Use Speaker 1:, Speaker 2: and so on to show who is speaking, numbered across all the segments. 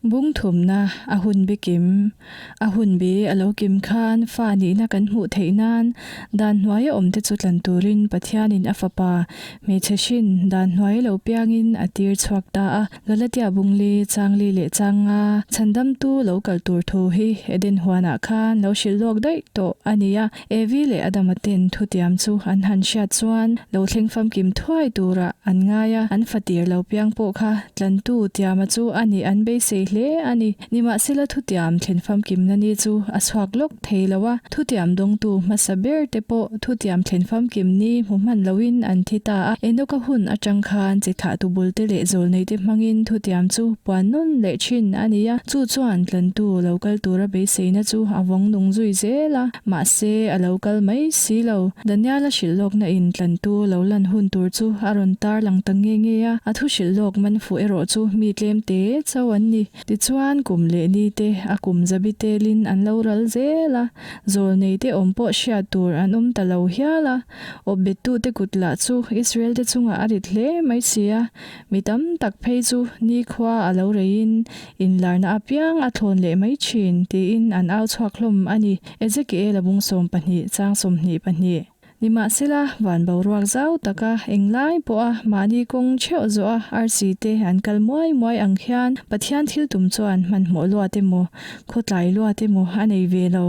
Speaker 1: Bung thumna, A hun bi kim. A hun bi a lo kim khan fa nihna kan hmuh theih nan dan hnuaia awmte chu tlan turin Pathianin a Fapa, hmeichhe hrin dan hnuai lo piangin a tir chhuak ta a. Galatia bung li, chang li leh chang nga chhandamtu lo kal tur thu hi Eden huanah khan lo hrilh lawk daih tawh a ni a. Evi leh Adama ten thutiam chu an han hriat chuan lo thleng famkim thuai turah an ngai a, an fatir lo piang pawh kha tlantu tiama chu a nih an beisei hle a ni. Nimahsela thutiam thlen famkimna ni chu a chhuak lawk thei lo a, thutiam dawngtu hmasa ber te pawh thutiam thlen famkim ni hmu hman loin an thi ta a. Enoka hun atang khan chi thlahtu bulte leh zawlneite hmangin thutiam chu puan nawn leh thin a ni a, chu chuan tlantu lo kal tura beiseina chu a vawng nung zui zel a. Mahse, a lo kal mai si lo. Daniel-a hrilh lawkna in tlantu lo lan hun tur chu a rawn tar lang ta nge nge a, a thu hrilh lawk man fuh erawh chu mi tlem te chauh an ni. Tichuan, kum leh ni te, a kum zabi telin an lo ral zel a, zawlnei te awm pawh hriat tur an awm ta lo hial a. Awpbettute kut lah chu Israel te chungah a rit hle mai si a, Mi tam tak phei chu nikhua a lo reiin inlarna apiang a thlawn leh mai thin tiin an au chhuak hlawm a ni. Ezekiel a bung 12 chang 22. Nimahsela, van boruak zau taka englai pawha mahni kawng theuh zawha arsi te an kal muai muai ang khian Pathian thil tum chuan hmanhmawh luat emaw, khawtlai luat emaw a nei ve lo.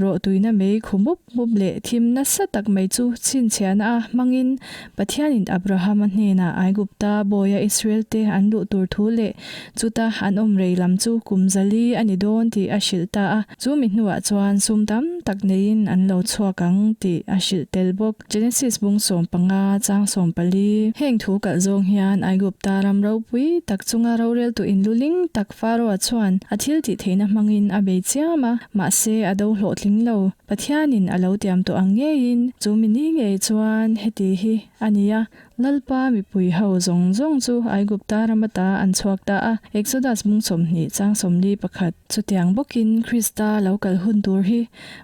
Speaker 1: Rawhtuina mei khu mup mup leh thim nasa tak mai chu chhinchhiahna a hmangin Pathianin Abrahama hnenah Aigupta bawia Israelte an luh tur thu leh chuta an awm rei lam chu kum zali a ni dawn tih a hrilh ta a. Chu mi hnuah chuan sum tam tak neiin an lo chhuak ang tih a hrilh tel bawk. Genesis bung 15 chang 14. Heng thu kalh zawng hian Aigupta ram ropui tak chunga roreltu inluling tak Pharaoh-a chuan a thil tih theihna hmangin a bei chiam a, mahse a do hlawhtling lo. Pathianin a lo tiam tawh ang ngeiin chu mi ni ngei chuan heti hi a ni a, Lalpa mipui ho zawng zawng chu Aigupta ram ata an chhuak ta a, Exodus bung 20 chang 41. Chutiang bawkin Krista lo kal hun tur hi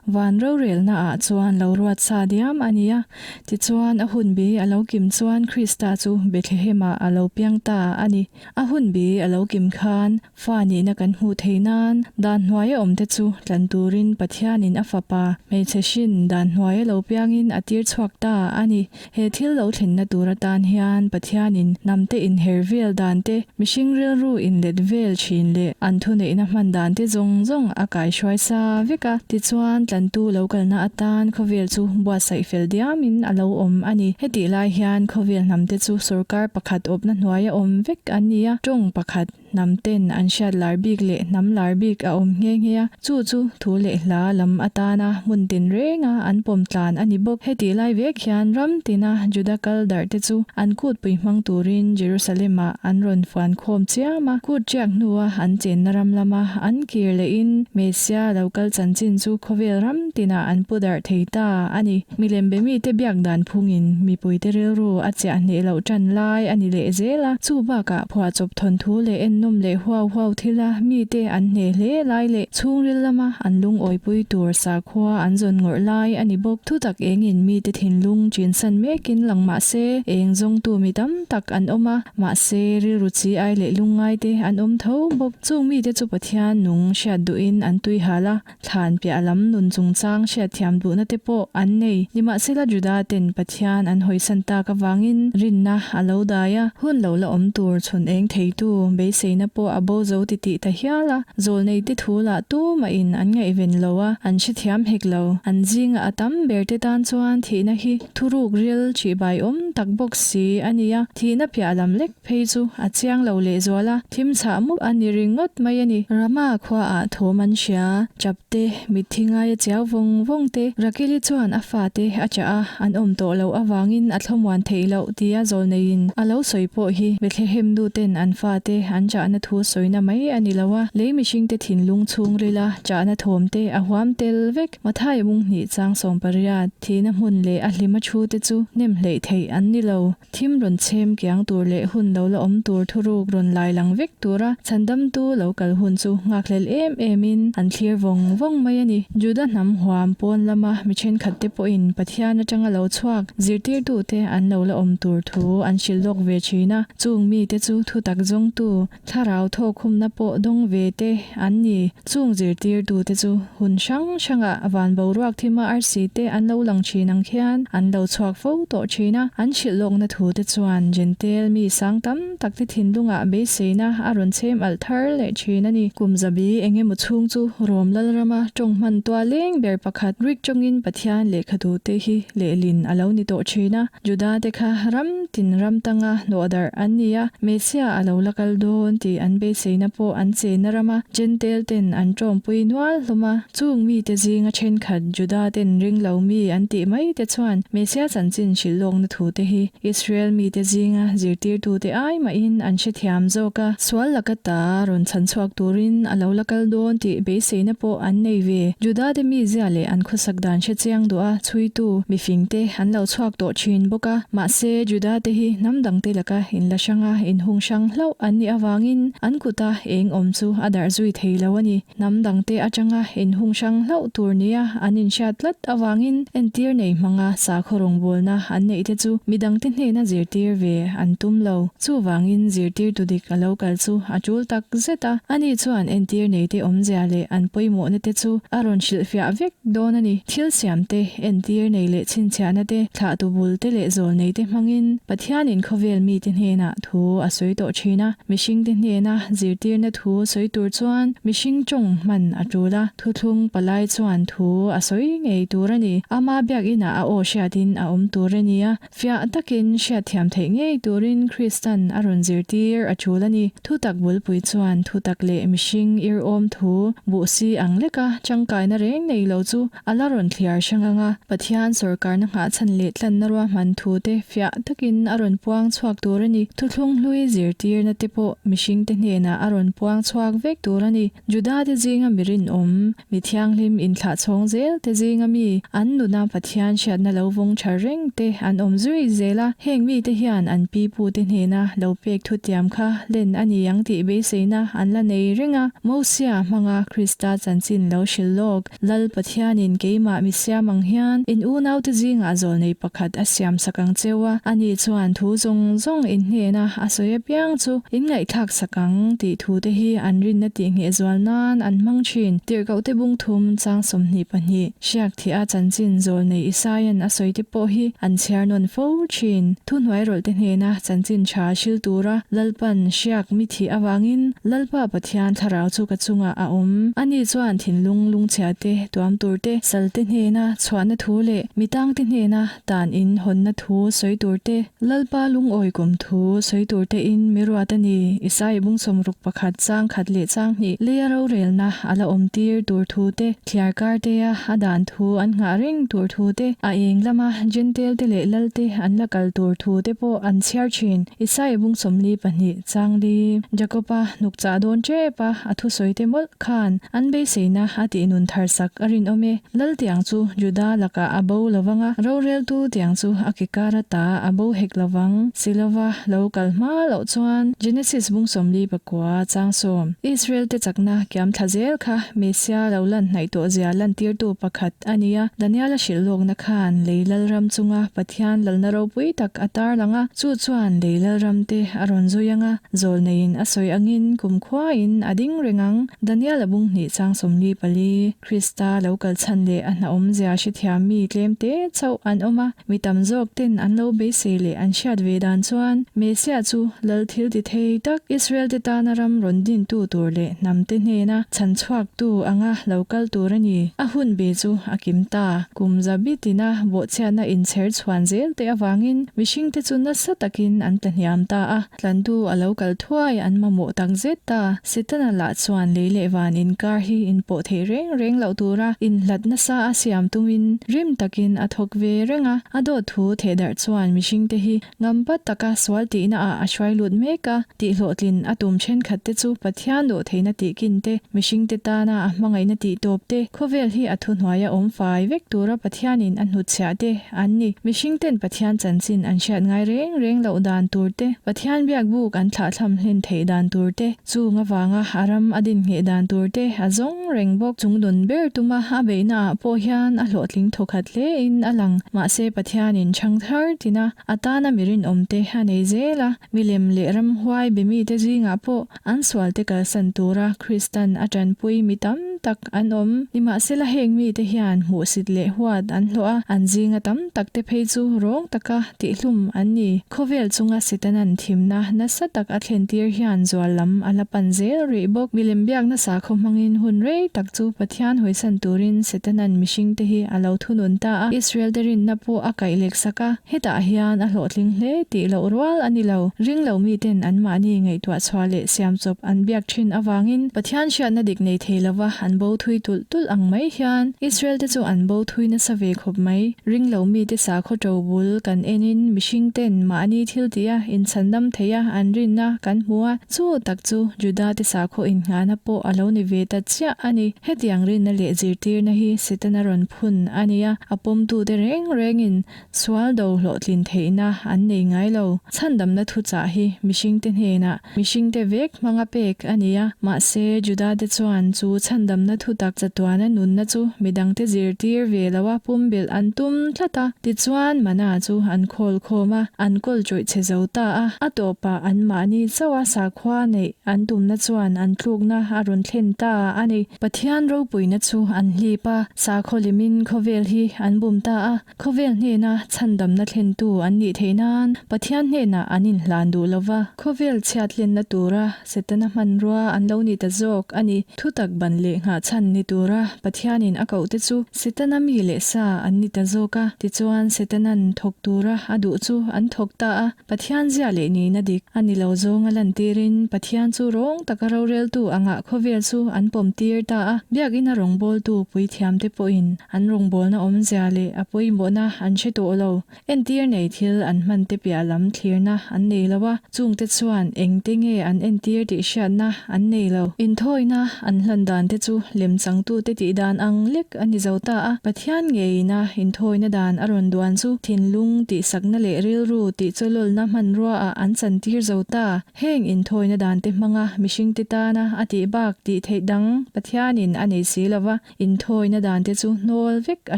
Speaker 1: van rorelna ah chuan lo ruat sa diam a ni a, tichuan a hun bi a lo kim chuan Krista chu Bethlehem ah a lo piang ta a ni. A hun bi a lo kim khan Fa nihna kan hmuh theih nan dan hnuaia awmte chu tlan turin Pathianin a Fapa, hmeichhe hrin dan hnuaia lo piangin a tir chhuak ta a ni. He thil lo thlenna tur atan hian Pathianin hnamte inher vel dan te, mihring rilru inlet vel thin leh an thuneihna hman dan te zawng zawng a kaihruai sa vek a. Tichuan, tlantu lo kalna atan khawvel chu buatsaih fel diamin a lo awm a ni. Hetih lai hian khawvel hnamte chu sorkar pakhat awpna hnuaia awm vek an ni a, tawng pakhat, Hnam ten an hriat lar bik leh hnam lar bik a awm nghe nghe a, chu chu thu leh hla lam atana hmun tin renga an pawm tlan a ni bawk. Hetih lai vek hian ram tina Juda kal darh te chu an kutpui hmang turin Jerusalem-ah an rawn fuan khawm chiam a, kut riak hnua an chenna ram lama an kir lehin Messia lo kal chanchin chu khawvel ram tinah an pu darh thei ta a ni. Milem be mite biak dan phungin mipuite rilru a chiah hneh loh tan lai a ni leh zel a, chu bakah phuahchawp thawnthu leh ennawm leh huau huau thila mite an hneh hle lai leh chhungril lama an lungawipui tur sakhua an zawn ngawrh lai a ni bawk. Thutak engin mite thinlung chinsan mekin lang mah se eng zawngtu mi tam tak an awm a, mahse rilru chi ai leh lungngaite an awm tho bawk. Chung mite chu Pathian nung hriat duhin an tui hal a. Thlan piah lam nun chungchang hriatthiam duhna te pawh an nei. Nimahsela Juda ten Pathian an hawisan tak avangin rinna a lo dai a, hun lo la awm tur chhun eng theitu beiseina pawh a bo zo titih ta hial a. Zawlnei te thu lah tumahin an ngaihven lo a, an hrethiam hek lo. An zinga a tam ber te tan chuan thihna hi thuruk ril ṭihbai awm tak bawk si a ni a, thihna piah lam lek Phei chu a chiang lo lehzual a, thim chhah mup a ni ringawt mai a ni. Rama khuaah thawm an hria, chap te, mitthi ngaia chiau vawng vawng te, Rakili chuan a fate a chah a, an awm tawh loh avangin a thlawmuan theih loh tia zawlneiin a lo sawi pawh hi Bethlehem nu ten an fate an chahna thu sawina mai a ni lo a, lei mihringte thinlung chhungrila chahna thawm te a huam tel vek. Mathai mung hnih chang 18, thihna hmun leh a hlima thu te chu nem hleih theih an ni lo. Thim rawn chhem kiang tur leh hun lo la awm tur thuruk rawn lai lang vek tura chhandamtu lo kal hun chu nghakhlel em emin an thlir vawng vawng mai a ni. Juda hnam huam pawn lama mi thenkhat te pawhin Pathian atanga lo chhuak zirtirtute an lo la awm tur thu an hrilh lawk ve thin a, chung mite chu thutak zawngtu. Thlarau thawkkhumna pawh dawng ve te an ni. Chung zirtirtute chu hun hrang hrangah van boruak thima arsi te an lo lang thin ang khian an lo chhuak fo tawh thin a. An hrilh lawkna thu te chuan Jentail mi sang tam tak te thinlungah beiseina a rawn chhem alh thar leh thin a ni. Kum zabi eng emaw chhung chu Rom Lalrama tawng hman tua leng ber pakhat Greek tawngin Pathian lehkhatute hi lehlin a lo ni tawh thin a. Juda te kha ram tin ram tanga hnawhdarh an ni a, Messiah a lo la kal dawn tih an beiseina pawh an chenna rama Jentail ten an tawmpui nual hlawm a. Chung mite zinga thenkhat Juda ten ring lo mi an tih mai te chuan Messiah chanchin hrilh lawkna thu te hi Israel mite zinga zirtirtute ai mahin an hrethiam zawk a, sual laka ta rawn chhan chhuak turin a lo la kal dawn tih beiseina pawh an nei ve. Juda te mizia leh an khawsak dan hrechiang duh a chhuitu mifingte an lo chhuak tawh thin bawk a. Mahse, Juda te hi hnam dangte laka inla hranga inhung hrang hlauh an nih avangin an kuta eng awm chu a darh zui thei lo a ni. Hnam dangte atanga inhung hrang hlauh tur nia an inhriat tlat avangin entir nei hmanga sakhaw rawngbawlna an neih te chu midangte hnena zirtir ve an tum lo. Chuvangin zirtirtu dik a lo kal chu a tul tak zet a, ani chuan entir neite awmzia leh an pawimawhna te chu a rawn hrilhfiah vek dawn a ni. Thil siamte, entir nei leh chhinchhiahna te, thlahtu bul te leh zawl neite hmangin Pathianin khawvel mite hnenah thu a sawi tawh thin a. Mihringte hnena zirtirna thu sawi tur chuan mihring tawng hman a tul a, thuthlung palai chuan thu a sawi ngei tur a ni. Ama biakinah a aw hriatin a awm tur a ni a, Fiah takin hriatthiam theih ngei turin Kristan a rawn zirtir a tul a ni. Thutak bulpui chuan thutak leh mihring irhawm thu buh si ang leka tangkaina reng nei lo chu a la rawn thliar hrang ang a, Pathian sawrkarna nghahchhan leh tlanna ruahman thu te fiah takin a rawn puang chhuak tur a ni. Thuthlung hlui zirtirna te pawh mihringte hnenah a rawn puang chhuak vek tur a ni. Judate zinga mi rinawm, mi thianghlim inthlah chhawng zel te zinga mi, an nuna Pathian hriatna lo vawng tha reng te an awm zui zel a, heng mite hian an pi pute hnena lo pek thutiam kha len a ni ang tih beiseina an la nei reng a. Mosia hmanga Krista chanchin lo hrilh lawk, Lal Pathianin keimah mi siam ang hian in unaute zingah zawlnei pakhat a siam sak ang cheu a, ani chuan thu zawng zawng in hnena a sawi apiang chu in ngaihthlak sak ang tih thute hi an rinna tihngheh zual nan an hmang thin. Tirhkohte bung thum chang 22, Hriak thih a chanchin zawlnei Isaia'n a sawite pawh hi an chhiar nawn fo thin. Thuhnuairawlhte hnena chanchin tha hril tura Lalpan hriak mi thih avangin Lalpa Pathian thlarau chu ka chungah a awm. Ani chuan thinlung lungchhia te, tuam tur te, sal te hnena chhuahna thu leh mi tangte hnena tan in hawnna thu sawi tur te, Lalpa lungawi kum thu sawi tur te in mi ruat a ni. Isai bung 61 chang khat leh chang hnih leia rorelna a la awm tir tur thu te, thliar kar te a a dan thu an nghah reng tur thu te, a eng lama Jentail te leh Lal te an la kal tur thu te pawh an chhiar thin. Isai bung 42 Changli, Jakob-a hnuk chah dawn tep a, a thusawi te mawlh khan an beiseina a tih nun thar sak a rinawm e. Lal tiang chu Juda lakah a bo lovang a, roreltu tiang chu a ke kar ata a bo hek lovang. Silova lo kal hma loh chuan Genesis bung 49 chang sawm, Israel te chakna kiam thla zel kha Messia lo lan hnaih tawh zia lantirtu pakhat a ni a, Daniel-a hrilh lawkna khan lei lalram chunga Pathian lalna ropui tak a tarlang a, chu chuan lei lalram te a rawn zui ang a, zawlneiin a sawi angin kumkhuain a ding reng ang. Daniel-a bung hnih chang 44, Krista lo kal chhan leh a hnahawm zia hrethiam mi tlem te chauh an awm a, mi tam zawk ten an lo beisei leh an hriat ve dan chuan Messiah chu lal thil ti thei tak, Israel te tana ram rawn dintu tur leh hnam te hnena chhan chhuaktu anga lo kal tur a ni. A hun be chu a kim ta. Kum zabi tina bawhchhiatna inchher chhuan zel te avangin mihringte chu nasa takin an tla hniam ta a, tlantu a lo kal thuai an mamawh tak zet ta. Setana lah chuan lei leh van inkar hi inpawh theih reng reng loh tura inhlat nasa a siam tumin rim takin a thawk ve reng a, a dawt thu thehdarh chuan mihringte hi Ngampa taka sual tihna ah a hruai lut mek a, tihhlawhtlin a tum thenkhat te chu Pathian dawh theihna tih kin te, mihring te tana a hmangaihna tih tawp te, khawvel hi a thuhnuaia awm fai vek tura Pathianin a hnutchhiah te an ni. Mihring ten Pathian chanchin an hriat ngai reng reng loh dan tur te, Pathian biak buk an thlahthlam hlen theih dan tur te, chung avanga a ram a din ngheh dan tur te a zawng reng bawk. Chung nun ber tuma a beihna ah pawh hian a hlawhtling thawkhat hle in a lang. Mahse Pathianin chhang thar tina a tana mi rinawm te a nei zel a, milem leh ramhuai be mite. te zingah pawh an sualte kalsan tura Kristan a tanpui mi tam tak an awm. Nimahsela heng mite hian hmuhsit leh huat an hlawh a, an zinga tam tak te phei chu rawng taka tihhlum an ni. Khawvel chunga Setanan thimna nasa tak a thlentir hian zual lam a la pan zel rih bawk. Milem biakna sakhaw hmangin hun rei tak chu Pathian hawisan turin Setanan mihringte hi a lo thunun ta a, Israelte rinna pawh a kaih lek sak a. Hetah hian a hlawhtling hle tih loh rual a ni lo. Ring lo miten anmahni ngaihtuah chhuah leh siamchawp an biak thin avangin Pathian hriatna dik nei thei lova an bo thui tulh tulh ang mai hian Israel-te chu an bo thui nasa ve khawp mai. Ring lo mite sakhaw to bul kan enin mihringten mahni thil tiha inchhandam theia an rinna kan hmu a, chu tak chu Juda-te sakhaw innghahna pawh a lo ni ve ta chiah a ni. Hetiang rinna leh zirtirna hi Setana rawn phun a ni a, a pawmtute reng rengin Sual do hlawhtlin theihna an nei ngai lo. Chhandamna thuchah hi mihringte hnenah mihringte vek hmanga pek a ni a. Mahse, Judate chuan chu chhandamna thutak chatuana nunna chu midangte zirtir ve loa pumbilh an tum tlat a. Tichuan, mana chu an khawl khawm a, an kawl chawih chhe zo ta a. A tawpah anmahni chauha sakhua neih an tumna chuan an tlukna a rawn thlen ta a ni. Pathian ropuina chu an hlip a, sakhaw limin khawvel hi an bum ta a. Khawvel hnena chhandamna thlentu an nih theih nan Pathian hnenah an inhlan duh lo va, khawvel chhiatlenna tura Setana hmanrua an lo ni ta zawk a ni. Thutak ban leh nghahchhan ni tura Pathianin a kohte chu Setana mi leh sa an ni ta zawk a, tichuan Setanan thawk tura a duh chu an thawk ta a. Pathian zia leh nihna dik a ni lo zawnga lantirin Pathian chu rawng taka roreltu angah khawvel chu an pawmtir ta a, biakina rawngbawltu puithiamte pawhin An rawngbawlna awmzia leh a pawimawhna an hre tawh lo. Entir nei thil an hman te piah lam thlirna an nei lo a, chungte chuan engte nge an entir tih hriatna an nei lo. Inthawina an hlan dan te chu lemchangtute tih dan ang lek a ni zo ta a, Pathian ngeiina inthawina dan a rawn duan chu thinlung tihsakna leh rilru tihchawlawlna hmanrua ah an chantir zo ta. Heng inthawina dan te hmanga mihringte tana a tih bak tih theih dang Pathianin a nei si lo va, Inthawina dante chu hnawl vek a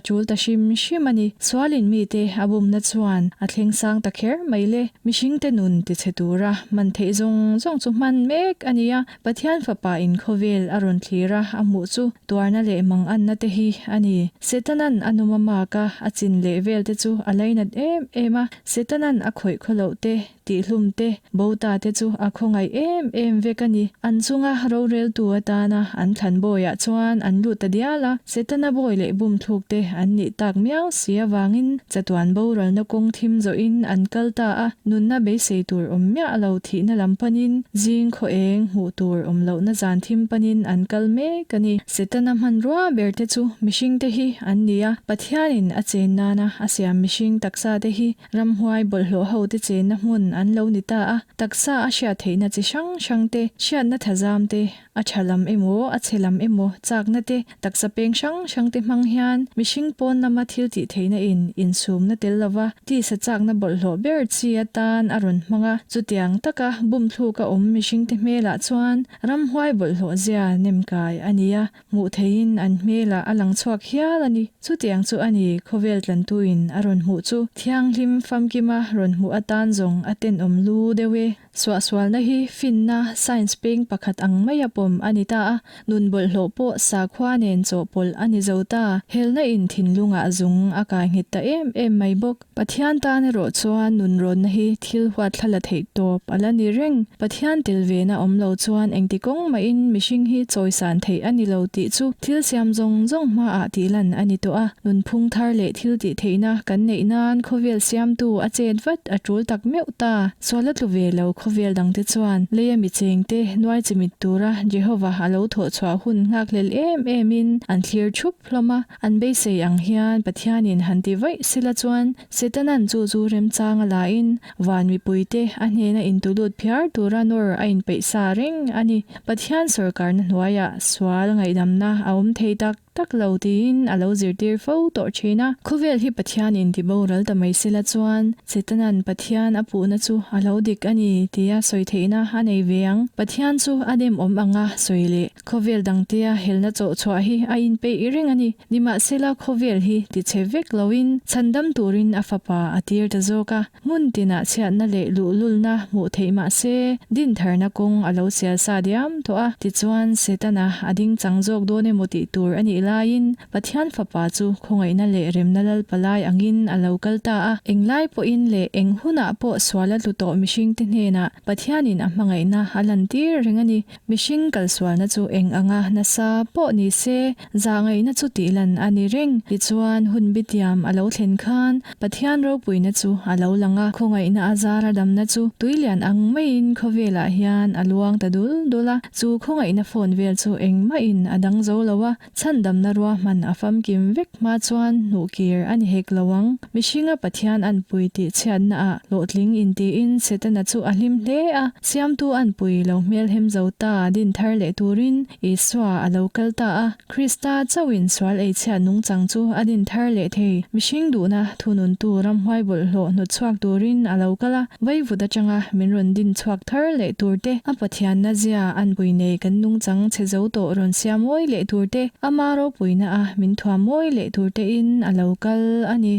Speaker 1: tul ta hrim hrim a ni. Sualin mite a bumna chuan a thleng sang ta kher mai le. Mihringte nun tichhe tura hman theih zawng zawng chu hman mek a ni a, Pathian Fapa in khawvel a rawn thlir a, a hmuh chu tuarna leh manganna te hi a ni. Setanan a numa mak a, a chin leh vel te chu a lainat em em a, Setanan a khawih khawloh te, Tihlum te, Bota te chu a khawngaih em em vek a ni. An chunga roreltu atana an thlan bawiah chuan an lut ta dial a, Setana bawi leh bumthluk te an nih tak miau si avangin chatuan boralna kawng thim zawhin an kal ta a, nunna beisei tur awm miah lo thihna lam panin zing khaw eng hmuh tur awm lohna zan thim panin an kal mek a ni. Setana hmanrua ber te chu mihringte hi an ni a, Pathianin a chen nana a siam mihring taksa te hi Ramhuai bawlhhlawh hote chenna hmun an lo ni ta a, taksa a hriat theihna chi hrang hrang te, hriatna thazam te, a tha lam emaw, a chhe lam emaw chakna te, taksa peng hrang hrang te hmang hian mihring pawn lama thil tih theihna in insumna tel lova tisa chakna bawlhhlawh ber chi atan a rawn hmang a. Chutiang taka bumthluk a awm mihringte hmelah chuan ramhuai bawlhhlawh zia nemkai a ni a, Hmuh theihin an hmelah a lang chhuak hial a ni. Chutiang chu a ni, khawvel tlantuin a rawn hmuh chu thianghlim famkima rawn hmuh atan zawng a tenawm lu deuh e. Suahsualna hi finna, science peng pakhat ang maia pawm a ni ta a, nun bawlhhlawh pawh sakhua nen chawhpawlh a ni zo ta. Helna in thinlungah zung a kai nghet ta em em mai bawk. Pathian tan erawh chuan nunrawnna hi thil huat thla la theih tawp a la ni reng. Pathian tel vena awm lo chuan engti kawng mahin mihring hi chawisan theih a ni lo tih chu thil siam zawng zawng hmaah tih lan a ni tawh a. Nunphung thar leh thil tih theihna kan neih nan khawvel siamtu a chet vat a tul tak meuh ta. Sual a tlu ve lo khawvel dangte chuan leia mi chengte nuai chimit tura Jehovah a lo thawh chhuah hun nghakhlel em emin an thlir thup hlawm a. An beisei ang hian Pathianin han ti vaih sela chuan Setanan chu chu remchang a lain van mipuite a hnena intulut phiar tura nawr a inpeih sa reng a ni. Pathian sawrkarna hnuaiah sual ngaihdamna a awm thei tak tak lo tiin a lo zirtir fo tawh thin a. Khawvel hi Pathianin tiboral ta mai sela chuan Setana'n Pathian a puhna chu a lo dik a ni tia sawi theihna a nei ve ang. Pathian chu a demawm anga sawi leh khawvel dangtea helna chawh chhuah hi a inpeih reng a ni. Nimahsela khawvel hi tichhe vek loin chhandam turin a fapa a tir ta zawk a. Hmun tinah chhiatna leh luhlulna hmuh theih mah se, dintharna kawng a lo sial sa diam tawh a. Tichuan, Setana a ding chang zawk dawn emaw tih tur a nih laiin, Pathian Fapa chu khawngaihna leh remna lal palai angin a lo kal ta a. Englai pawhin leh eng hunah pawh sual a tlu tawh mihringte hnenah Pathianin a hmangaihna a lantir reng a ni. Mihring kalsualna chu eng anga nasa pawh ni se, zahngaihna chu tihlan a ni reng. Tichuan, hun bitiam a lo thlen khan Pathian ropuina chu a lo lang a, khawngaihna a zara damna chu tuilian ang maiin khawvelah hian a luang ta dul dul a. Chu khawngaihna phone vel chu engmahin a dang zo lo a, chhandamna ruahman a famkim vek hma chuan hnuhkir a ni hek lo ang. Mihringa Pathian anpui tih chhiatnaah hlawhtling intiin Setana chu a hlim hle a, Siamtu anpui lo hmelhem zo ta din thar leh turin Isua a lo kal ta a. Krista chauhin sual eichhiat nungchang chu a din thar leh thei. Mihring duhna thununtu ramhuai bawlhhlawh hnawt chhuak turin a lo kal a, vaivut atanga min rawn din chhuak thar leh tur te, a Pathianna zia anpui nei kan nungchang chhe zo tawh rawn siam mawi leh tur te, ama ropuina a min thuam mawi leh tur tein a lo kal a ni.